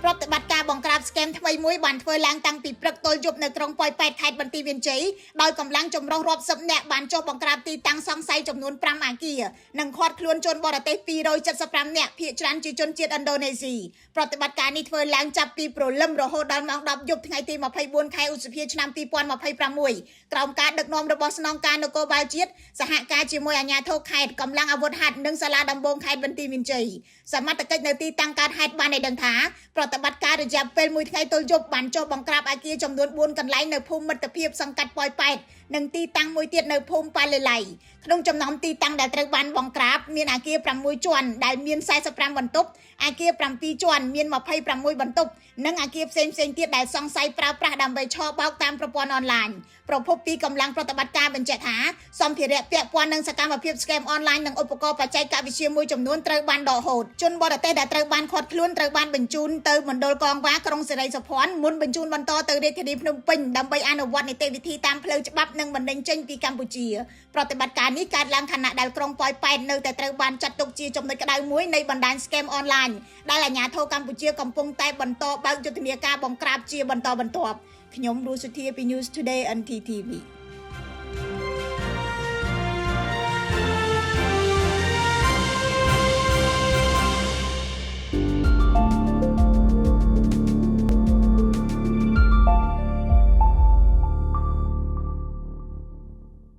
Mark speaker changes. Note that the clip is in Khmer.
Speaker 1: ប្រតិបត្តិការបង្ក្រាប scam ថ្មីមួយបានធ្វើឡើងតាំងពីព្រឹកទល់យប់នៅក្រុងប៉ោយប៉ែតខេត្តបន្ទាយមានជ័យដោយកម្លាំងចម្រុះរាប់សិបនាក់បានចុះបង្ក្រាបទីតាំងសង្ស័យចំនួន5អាគារនិងឃាត់ខ្លួនជនបរទេស275នាក់ភាគច្រើនជាជនជាតិឥណ្ឌូនេស៊ីប្រតិបត្តិការនេះធ្វើឡើងចាប់ពីព្រលឹមរហូតដល់ម៉ោង10យប់ថ្ងៃទី24ខែឧសភាឆ្នាំ2026ក្រោមការដឹកនាំរបស់ស្នងការនគរបាលជាតិសហការជាមួយអាជ្ញាធរខេត្តកម្លាំងអាវុធហត្ថនិងសាលាដំបងខេត្តបន្ទាយមានជ័យសមត្ថកិច្ចនៅទីតាំងកើតហេតុបានឲ្យដឹងថាប្រតិបត្តិការរយៈពេលមួយថ្ងៃទល់យប់បានចុះបង្ក្រាបអាគារចំនួន4កន្លែងនៅភូមិមិត្តភាពសង្កាត់ប៉ោយប៉ែតនិងទីតាំងមួយទៀតនៅភូមិប៉ាលេឡៃក្នុងចំណោមទីតាំងដែលត្រូវបានបង្ក្រាបមានអាគារ6ជាន់ដែលមាន45បន្ទប់អាគារ7ជាន់មាន26បន្ទប់និងអាគារផ្សេងៗទៀតដែលសង្ស័យប្រើប្រាស់ដើម្បីឆបោកតាមប្រព័ន្ធអនឡាញប្រភពពីកម្លាំងប្រតិបត្តិការបញ្ជាក់ថាសម្ភារៈពាក់ព័ន្ធនឹងសកម្មភាព scam អនឡាញនិងឧបករណ៍បច្ចេកវិទ្យាមួយចំនួនត្រូវបានដកហូតជនបរទេសដែលត្រូវបានឃាត់ខ្លួនត្រូវបានបញ្ជូនទៅមណ្ឌលកងវ៉ាក្រុងសិរីសោភ័ណមុនបញ្ជូនបន្តទៅរាជធានីភ្នំពេញដើម្បីអនុវត្តនីតិវិធីតាមផ្លូវច្បាប់និងបណ្តេញចេញពីកម្ពុជាប្រតិបត្តិការនេះកើតឡើងខណៈដែលក្រុងប៉ោយប៉ែតនៅតែត្រូវបានចាត់ទុកជាចំណុចក្តៅមួយនៃបណ្ដាញ scam អនឡាញដែលអាជ្ញាធរកម្ពុជាកំពុងតែបន្តបើកយុទ្ធនាការបង្ក្រាបជាបន្តបន្ទាប់ខ្ញុំរស់សុធាពី News Today NTTV។